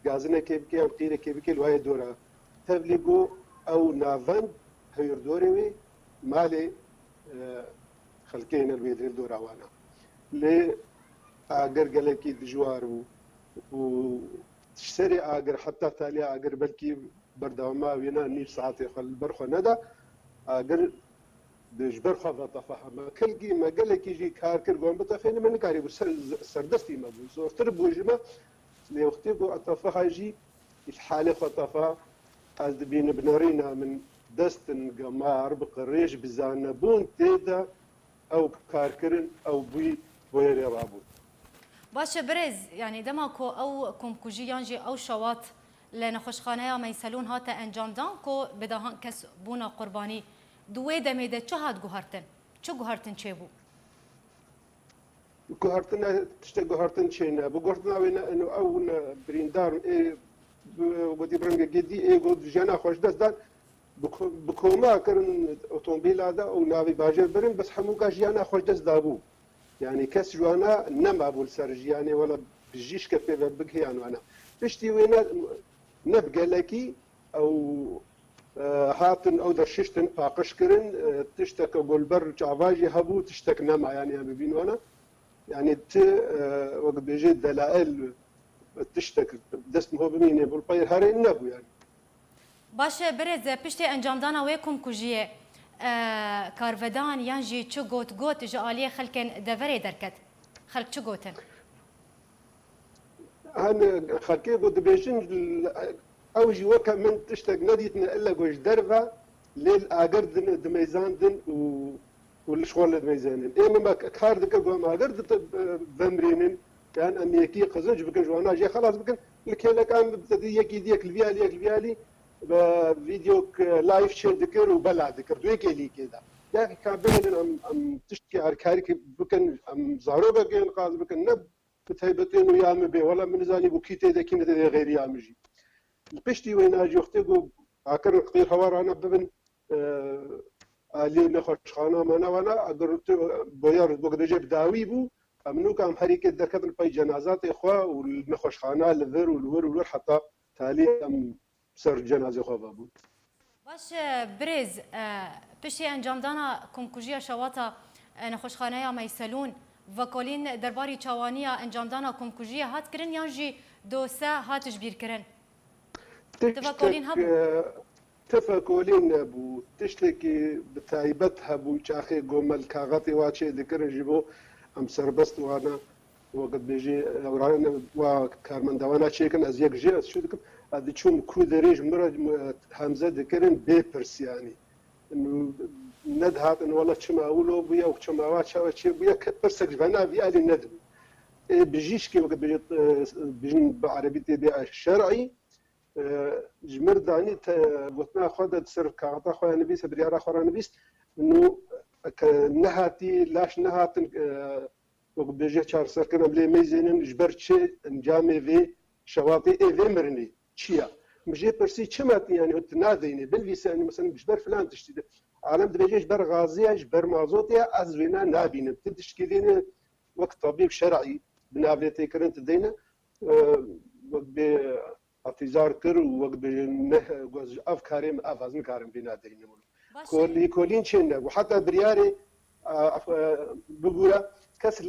gazinekê bike yan qîrekê bike li wayê dora Tevlî got ew navend hewîrdorê wê malê, e, xelkê ne li wê dirê li dora wan e. Lê agir gelekî dijwar bû û ji serê agir heta taliya agir belkî berdewama wêna nîv saetê xwe li ber xwe neda. Agir Dê ji ber xwe ve tefa hema. Kelkî me gelekî jî kar kir, got, "Bitefêne me nikarîbû, ser, serdestî me bû. Zortir bû ji me." Lê wextê ku tefa jî ji halê xwe tefa, ez dibînim bi nerîna min destin gemar, bi qirêj, bi zanebûn tê de ew kar kirin, ew bûyî boyerê rabûn. Baş e birêz, yanî dema ku ew komkujî yan jî ew şewat li nexweşxaneya Meyselûn hate encamdan ku bi dehan kes bûne qurbanî, di wê demê de çi hat guhertin? Çi guhertin çêbû? Guhertine, tiştek guhertin çêne. Bi guhertina wê ne, eno ew ne birîndar ê, bi, gotî bi rengekê dî ê got jiyana xwe ji dest dan. Bi ko-, bi koma kirin otomobîla de û navê bajêr birin, bes hemûka jiyana xwe ji dest dabû. Yanî kes ji wana nemabû li ser jiyanê, wela bijîşke pê ve bigihe yan wana. Piştî wê ne, ne bi gelekî ew, e, hatin, ew de şiştin, paqij kirin, e, tişteke ku li ber çava jî hebû, tiştek nema, yanî em bibîn wana. Yanî ti, e, wek dibêje delail, tiştek dest min xwe bimîne, bi li pey herê nebû yanî. Baş e, birêz, piştê encamdana wê komkujiyê, e, karvedan yan jî çi got got ji aliyê xelkên deverê derket? Xelk çi gotin? Hani xelkê ku dibêjin, ew jî weke min tiştek nedîtine, ille ku ji derve lê li agir din, dimeyzandin û, û li şixwe li dimeyzênin. Ê min me kar dike ku em agir di, e, vemirînin, yan em yekî qizinc bikin, ji wana jê xelas bikin, li kêleka em bi yekî diyek li vî alî, yek li vî alî, bi vîdeo, e, live çê dikir û bela dikir, di wê kêlîkê de. Ya ka bimînin em, em tiştekî erkarî bikin, em zarokekê inqaz bikin, ne bi taybetên û ya min bê, wela min nizanî bû kî tê de, kî ne tê de, xêriya min jî. Li piştî wêna jî wextê ku akirin qîr hewa rane bibin, e, aliyê nexweşxana mane wana, agir tu boyar wek dibêje bi dawî bû, em nûka em herî kê derketin pey cenazatê xwe û li nexweşxana li vir û li wir û li wir heta talî em ser cenazê xwe vebûn. Baş e, birêz, e, piştî encamdana komkujiya şewata, e, nexweşxaneya Meyselûn, vekolîn derbarî çawaniya encamdana komkujiyê hat kirin yan jî dose hat ji bîr kirin? Ti vekolîn hebû? Tiştek, e, ti vekolîn nebû. Tiştekî bi taybet hebû, çaxê ku me li kaxetê wa çê dikirin ji bo em serbest wana. Wek dibêjî, ewran wa karmenda wana çêkin, ez yek jê ez çû dikim. Ez diçûm ku derê ji min re, e, hemze dikirin bê pirs yanî. Nedihatin wela çima wilo bûye û çima wa çawa çê bûye, ke pirsek ji vena vî alî nedibû. Ê bijîşkê wek dibêjî, e, bijîn bi erebî tê bê şer'î, e, ji mir danî te gotina xwe de di ser kaxeta xwe ya nivîs, biryara xwe re nivîst. Nû ke nehatî, laş nehatin, e, wek bêje çareserkirin, em lê meyzênin ji ber çi encamê vê şewatê ê vê mirinê çi ya? Min jê pirsî çima tu, yanî tu nadeyne, binivîse, yanî mesela ji ber filan tiştî de. Alem dibêje ji ber gazê ye, ji ber mazotê ye, ez wêna nabînim. Ti tiştkî dêne wek tabîb şer'î bi navê tê kirin, tu deyne, e, wek bê atîzar kir û wek bêje ne, got, ev karê min, ev ez nikarim vêna deynim. Baş e. Kolî, kolîn çê nebû. Heta biryarê, a, a, bibûre, kes,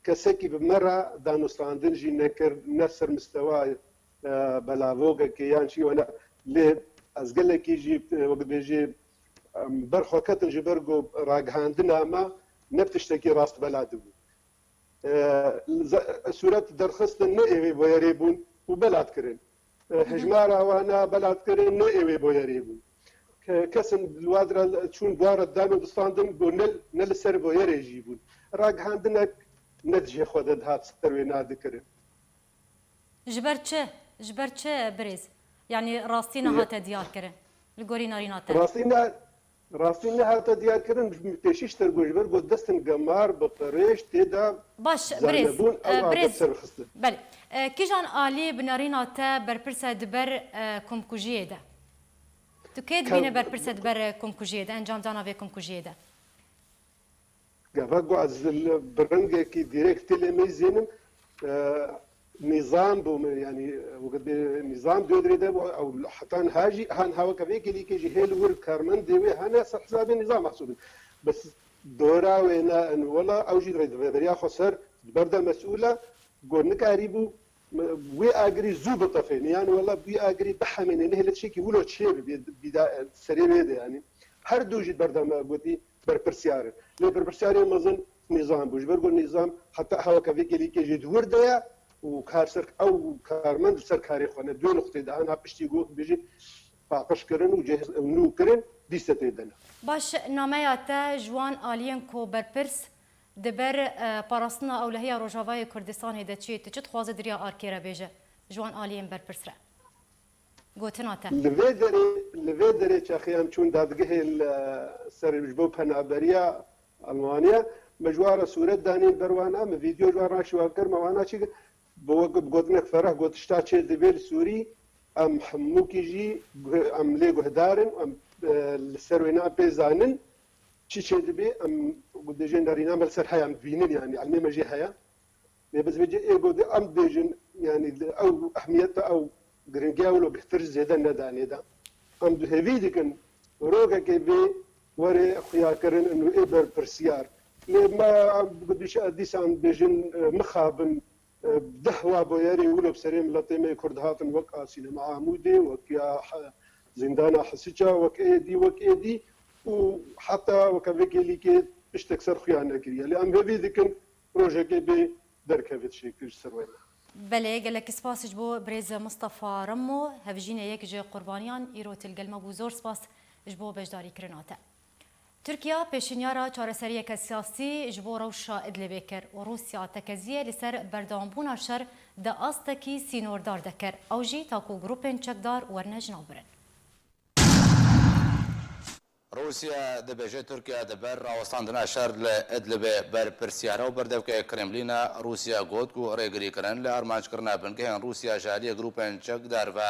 kesekî bi me re danûstandin jî nekir, ne ser mistewa, e, belavogekê yan çi wene. Lê ez gelekî jî, e, wek dibêjî, em, ber xwe ketin ji ber ku ragihandina me ne bi tiştekî rast bela dibû. E, ze-, sûret derxistin ne ê wê boyerê bûn û belat kirin. E, hijmara wana belat kirin ne ê wê boyerê bûn. Ke-, kesin li wa dire çûn, wa re dan û distandin, got ne, ne li ser boyerê jî bûn. Ragihandinek ne di cihê xwe de dihat ser wê nadikirin. Ji ber çi? Ji ber çi birêz? Yanî rastî nehate diyar kirin. Li gorî nerîna te. Rastî ne, rastî nehate diyar kirin, pêşî ji te got, ji ber got destin gemar bi qirêj tê de. Baş, birêz, zanebûn, e, ew birêz, agir ser xistin. Belê. E, kîjan alî bi nerîna te berpirs e di ber, e, komkujiyê de? Tu kê dibîne berpirs e di ber, e, komkujiyê de, encamdana vê komkujiyê de? Gava ku ez li, bi rengekî direkt tê lê meyzênim, e, nîzam bû min, yanî wekî nîzam dê dirê de bû, ew heta niha jî, ha niha weke vê gelîkê jî hê li wir karmendê wê hene ser hesabê nîzam mehsûb in. Bes dora wê ne, in wela ew jî rêveberiya xwe ser di ber de mesûl e, got nikarîbû wê agirî zû bitefêne, yan wela wê agirî bihemêne, nehêle tiştekî wilo çêbibe, bîda serê wê de, yanî her du jî di ber de me gotî berpirsiyar in. Lê berpirsiyarê mezin nîzam bû. Ji ber ku nîzam heta heweke vê gelîkê jî di wir de ye û kar ser ew karmend li ser karê xwe ne. Di wê nuqtê de, hena piştî ku bêjî paqij kirin û cêhiz û nû kirin, dîse tê de ne. Baş, nameya te ji wan aliyên ku berpirs di ber, e, parastina ewlehiya Rojavayê Kurdistanê de çê, tu çi dixwaze di riya arkê re bêje? Ji wan aliyên berpirs re. Gotina te. Li vê derê, li vê derê çaxê em çûn dadgehê li ser ji bo penaberiya Almanya, me ji wan re sûret danîn ber wan, em vîdeo ji wan re şivan kir, me wana çi kir? Bi wek, bi gotinek fereh got, tişta çê dibê li Sûrî, em hemûkî jî guh-, em lê guhdar in, em, e, li ser wêna pê zanin, çi çê dibê, em dibêjin nerîna me li ser heye, em dibînin, yanî ilmê me jê heye. Lê bi vê cihê ê ku em dibêjin, yanî ew ehmiyeta ew giringiya wilo bêhtir zêde nedanê de. Em di hêvî dikin rojekê bê were xuyakirin û ê berpirsiyar. Lê me em dîsa dibêjin, e, mixabin, e, deh wa boyerê wilo bi serê miletê me Kurd hatin, wek a sînema Amûdê, wek ya he-, zîndana Hisiça, wek êdî, wek êdî û heta weke vê gelîkê tiştek ser xuya nekiriye. Lê em hêvî dikin rojekê bê derkeve tiştekî ji ser wê me. Belê, gelekî spas ji bo birêz Mistefa Remo, hevjînê yek ji qurbaniyan îro tu li gel me bû. Zor spas ji bo beşdarîkirina te. Tirkiya pêşinyara çareseriyeke siyasî ji bo rewşa Idlibê kir û Rûsya tekeziyê li ser berdewambûna şer di astekî sînordar de kir, ew jî taku grûpên çekdar werine jinavbirin. Rûsya dibêje Tirkiye di ber rawestandina şer li Idlibê berpirsiyar e û berdevkê Kremlîna Rûsya got ku rêgirîkirin li armanckirina bingehên Rûsya ji aliyê grûpên çekdar ve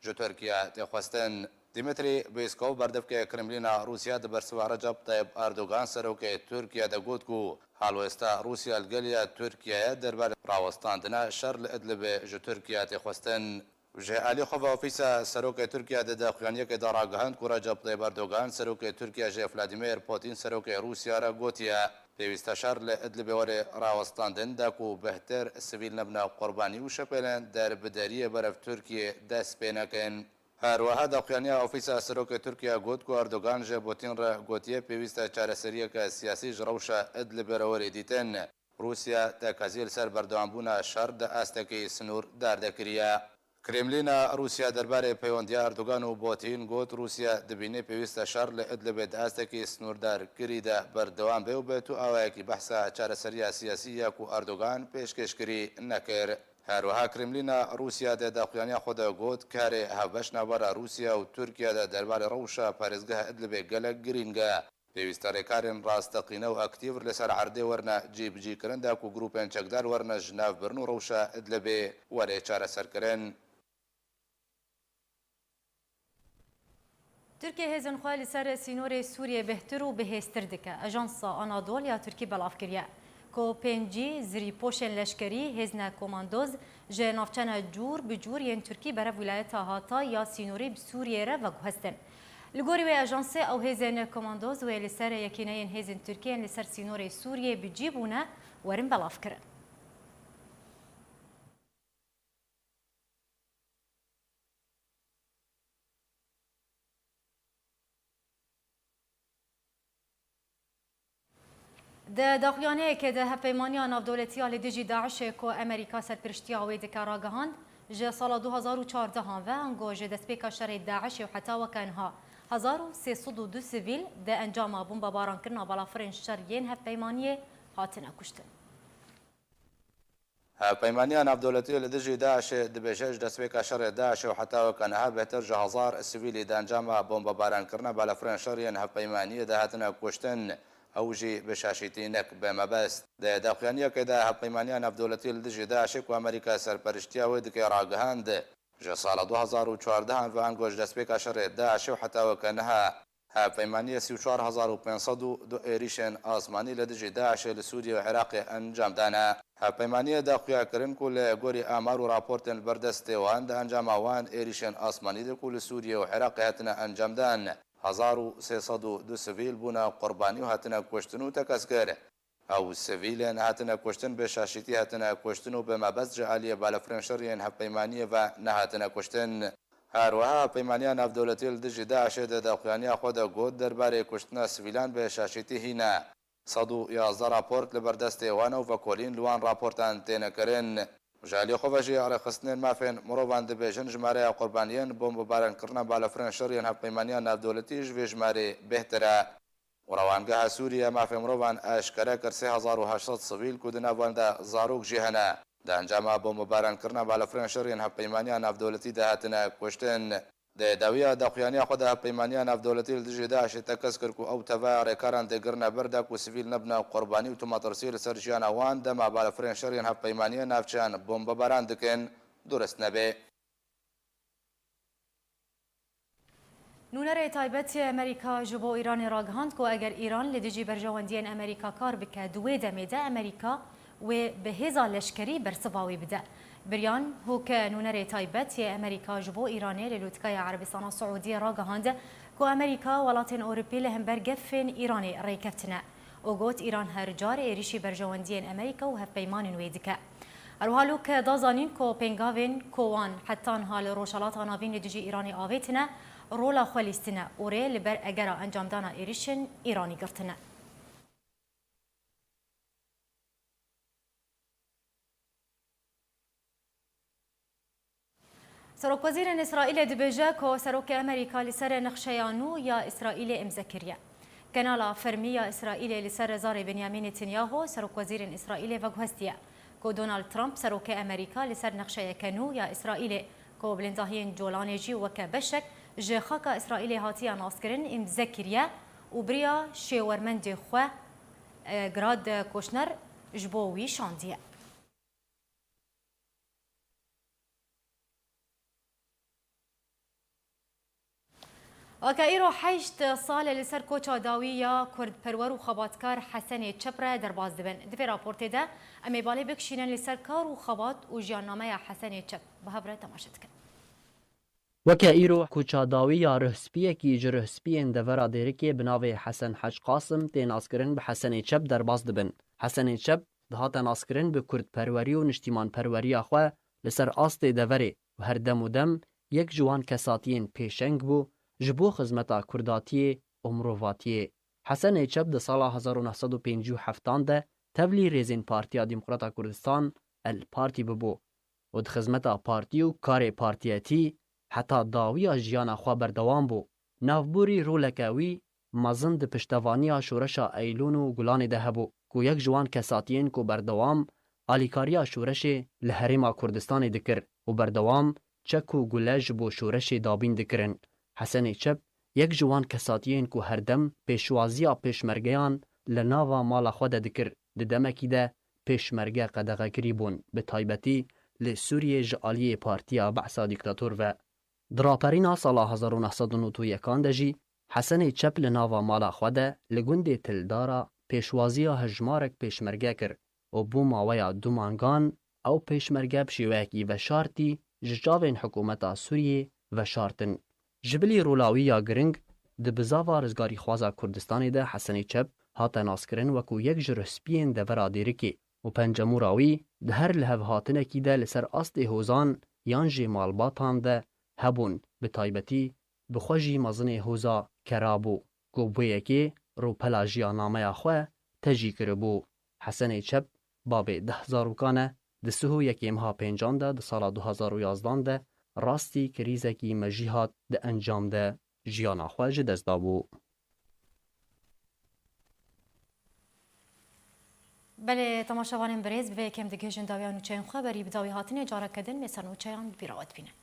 ji Tirkiye tê xwestin. Dimitrî Pêskov, berdevkê Kremlîna Rûsya, di bersiva Recep Tayyip Erdogan, serokê Tirkiye de got ku halwêsta Rûsya li gel ya Tirkiyeyê derbarê rawestandina şer li Idlibê ji Tirkiye tê xwestin. Ji alî xwe ve Ofîsa Serokê Tirkiye di daxuyaniyekê de ragihand ku Recep Tayyip Erdogan, serokê Tirkiye, ji Vladimir Putin, serokê Rûsya, re gotiye, pêwîst e şer li Idlibê were rawestandin, da ku bêhtir sivîl nebine qurbanî û şepêlên derbederiyê berev Tirkiyê dest pê nekin. Her wiha daxuyaniya Ofîsa Serokê Tirkiye got ku Erdogan ji Putin re gotiye, pêwîst e çareseriyeke siyasî ji rewşa Idlibê re were dîtin. Rûsya tekezî li ser berdewambûna şer di astekî sinûr dar de kiriye. Kremlîna Rûsya derbarê peywendiya Erdogan û Putin got, Rûsya dibîne pêwîst e şer li Idlibê di astekî sinûrdar kirî de berdewam be û bi tu awayekî behsa çareseriya siyasî ya ku Erdogan pêşkêş kirî nekir. Her wiha Kremlîna Rûsya di daxuyaniya xwe de got, karê hevbeş navbera Rûsya û Tirkiye de derbarê rewşa parêzgeha Idlibê gelek girîng e. Pêwîst e rêkarên rasteqîne û aktîf li ser erdê werine cîbicîkirin, da ku grûpên çekdar werine ji nav birin û rewşa Idlibê were çareserkirin. Tirkiye hêzên xwe li ser sînorê Sûriyê bêhtir û bihêztir dike. Ajansa Anadol ya Tirkî belav kiriye ku pêncî zirîpoşên leşkerî, hêzne komandoz, ji navçene cûr bi cûr yên Tirkî berev wîlayeta Hatay ya sînorî bi Sûriyê re veguhestin. Li gorî wê ajansê, ew hêzên komandoz wê li ser yekîneyên hêzên Tirkiyê yên li ser sînorê Sûriyê bi cî bûne werin belavkirin. Di daxuyaniyekê de Hevpeymaniya Navdewletî ya li dijî DAIŞê ku Amerîka serpiriştiya wê dike ragihand, ji sala du hazar û çardeh ve ango ji destpêka şerê DAIŞê û heta weke niha hezar û sê sed û du sivîl di encama bombabarankirina balafirên şer yên Hevpeymaniyê hatine kuştin. Hevpeymaniya Navdewletî li dijî DAIŞê dibêje, ji destpêka şerê DAIŞê û heta weke niha bêhtir ji hezar sivîlî di encama bombabarankirina balafirên şer yên Hevpeymaniyê de hatine kuştin, ew jî bi şaşîtînek, bi mebest. Di daxuyaniyekê de Hevpeymaniya Navdewletî li dijî DAIŞê ku Amerîka serperiştiya wê dike ragihand, ji sala du hazar û çardeh ve ango ji destpêka şerê DAIŞê û heta weke niha Hevpeymaniyê sî û çar hezar û pênc sed û du êrîşên asmanî li dijî DAIŞê li Sûriyê û Iraqê encam dane. Hevpeymaniyê daxuya kirin ku li gorî amar û raportên li ber destê wan, di encama wan êrîşên asmanî de ku li Sûriyê û Iraqê hatine encamdan, hezar û sê sed û du sivîl bûne qurbanî û hatine kuştin û tekez kir. Ew sivîlên hatine kuştin bi şaşîtî hatine kuştin û bi mebest ji aliyê balafirên şerî yên hevpeymaniyê ve nehatine kuştin. Her wiha Hevpeymaniya Navdewletî li dijî DAIŞê di daxuyaniya xwe de got, derbarê kuştina sivîlan bi şaşîtî hîne. Sed û yazdeh raport li ber destê wan e û vekolîn li wan raportan têne kirin. Ji alî xwe ve jî rêxistinên mafên mirovan dibêjin, jimareya qurbaniyên bombebarankirina balafirên şerî yên Hevpeymaniya Navdewletî ji vê jimarê bêhtir e. Û Rewangeha Sûrî ya Mafê Mirovan eşkere kir, sê hezar û heşt sed sivîl ku di nav wan de zarok jî hene, di encama bombebarankirina balafirên şerî yên Hevpeymaniya Navdewletî de hatine kuştin. Di dawiya daxuyaniya xwe de Hevpeymaniya Navdewletî li dijî DAIŞê tekez kir ku ew teva rêkaran tê girine ber de ku sivîl nebine qurbanî û tu metirsî li ser jiyana wan dema balafirên şerî yên Hevpeymaniyê navçeyan bombebaran dikin durist nebe. Nûnerê taybet yê Amerîka ji bo Îranê ragihand ku eger Îran li dijî berjewendiyên Amerîka kar bike, di wê demê de Amerîka wê bi hêza leşkerî bersiva wî bide. Brian Hook, nûnerê taybet yê Amerîka ji bo Îranê li Lûtkaya Erebistana Siûdiyê ragihand ku Amerîka welatên Ewropî li hember gefên Îranê rêkevtine. û got, Îran her car êrîşî berjewendiyên Amerîka û hevpeymanên wê dike. Her wiha Lûk da zanîn ku pêngavên ku wan heta niha li Rojhilata Navîn li dijî Îranê avêtine, rola xwe lîstine û rê li ber egera encamdana êrîşên Îranî girtine. Serokwezîrên Îsraîlê dibêje ku serokê Amerîka li ser nexşeya nû ya Îsraîlê îmze kiriye. Kanala fermî ya Îsraîlê li ser zarê Benyamin Netanyahu serokwezîrên Îsraîlê veguhestiye ku Donald Trump, serokê Amerîka, li ser nexşeyeke nû ya Îsraîlê ku bilindahiyên Colanê jî weke beşek ji xaka Îsraîlê hatiye naskirin îmze kiriye û bi riya şêwermendê xwe, e, Jared Kushner ji bo wî şandiye. Weke îro heşt sal e li ser koça dawî ya kurdperwer û xebatkar Hesenê Çep re derbas dibin. Di vê raportê de em ê balê bikişînin li ser kar û xebat û jiyannameya Hesenê Çep. Bi hev re temaşe dikin. Weke îro koça dawî ya ruhspiyekî ji ruhspiyên devera Dêrikê bi navê Hesen Hec Qasim tê naskirin bi Hesenê Çep derbas dibin. Hesenê Çep dihate naskirin bi kurdperwerî û niştîmanperweriya xwe li ser astê deverê û her dem û dem yek ji wan kesatiyên pêşeng bû ji bo xizmeta kurdatiyê û mirovatiyê. Hesenê Çep di sala hezar û neh sed û pêncî û heft de tevlî rêzên Partiya Demokrata Kurdistan, El Partî, bibû û di xizmeta partî û karê partiyetî heta dawiya jiyana xwe berdewam bû. Navborî roleke wî mezin di piştevaniya şoreşa Eylûn û Gulanê de hebû, ku yek ji wan kesatiyên ku berdewam alîkariya şoreşê li Herêma Kurdistanê dikir û berdewam çek û gule ji bo şoreşê dabîn dikirin. Hesenê Çep yek ji wan kesatiyên ku herdem pêşwaziya pêşmergeyan li nava mala xwe de dikir, di demekî de pêşmerge qedexekirî bûn, bi taybetî li Sûriyê ji aliyê Partiya Behsa Dîktator ve. Di raperîna sala hezar û neh sed û nod û yekan de jî Hesenê Çep li nava mala xwe de li gundê Tildara pêşwaziya hejmarek pêşmerge kir û bo maweya du mangan ew pêşmerge bi şêweyekî veşartî ji çavên hikûmeta Sûriyê veşartin. Ji bilî rola wî ya giring di bizava rizgarîxwaza Kurdistanê de Hesenê Çep hate naskirin wekû yek ji ruhspiyên devera Dêrikê û pencemûra wî di her lihevhatinekî de li ser astê hozan yan jî malbatan de hebûn, bi taybetî bi xwe jî mezinê hoza Kera bû, ku bi wê yekê rûpela jiyannameya xwe tejî kiribû. Hesenê Çep babê deh zarokan e, di sih û yekê meha pêncan de di sala du hezar û yazdan de rastî krîzekî mejî hat di encam de jiyana xwe ji dest dabû. Belê, temaşevanên birêz, bi vê yekê em digihîjin dawiya nûçeyên xwe, berî bi dawî hatinê careke din em ê ser nûçeyan bi bîra we dibînin.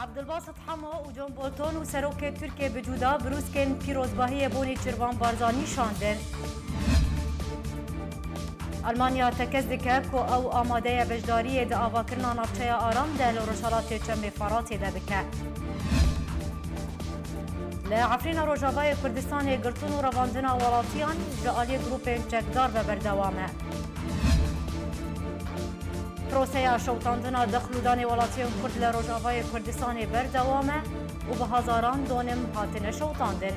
Abdulbasit Hamo û John Bolton û serokê Tirkiyê bi cuda birûskên pîrozbahiyê bo Nêçîrvan Barzanî şandin. Almanya tekez dike ku ew amade ye beşdariyê di avakirina navçeya Aram de li rojhelatê Çemê Feratê de bike. Li Efrîna Rojavayê Kurdistanê girtin û revandina welatiyan ji aliyê grûpên çekdar ve berdewam e. Proseya şewitandina dexl û danê welatiyên Kurd li Rojavayê Kurdistanê berdewam e û bi hezaran donim hatine şewitandin.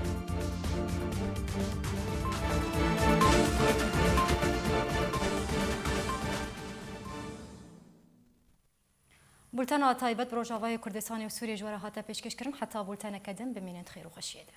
Bultena taybet bi Rojavayê Kurdistanê û Sûriyê ji we re hate pêşkêşkirin. Heta bulteneke din bimînin di xêr û xweşiyê de.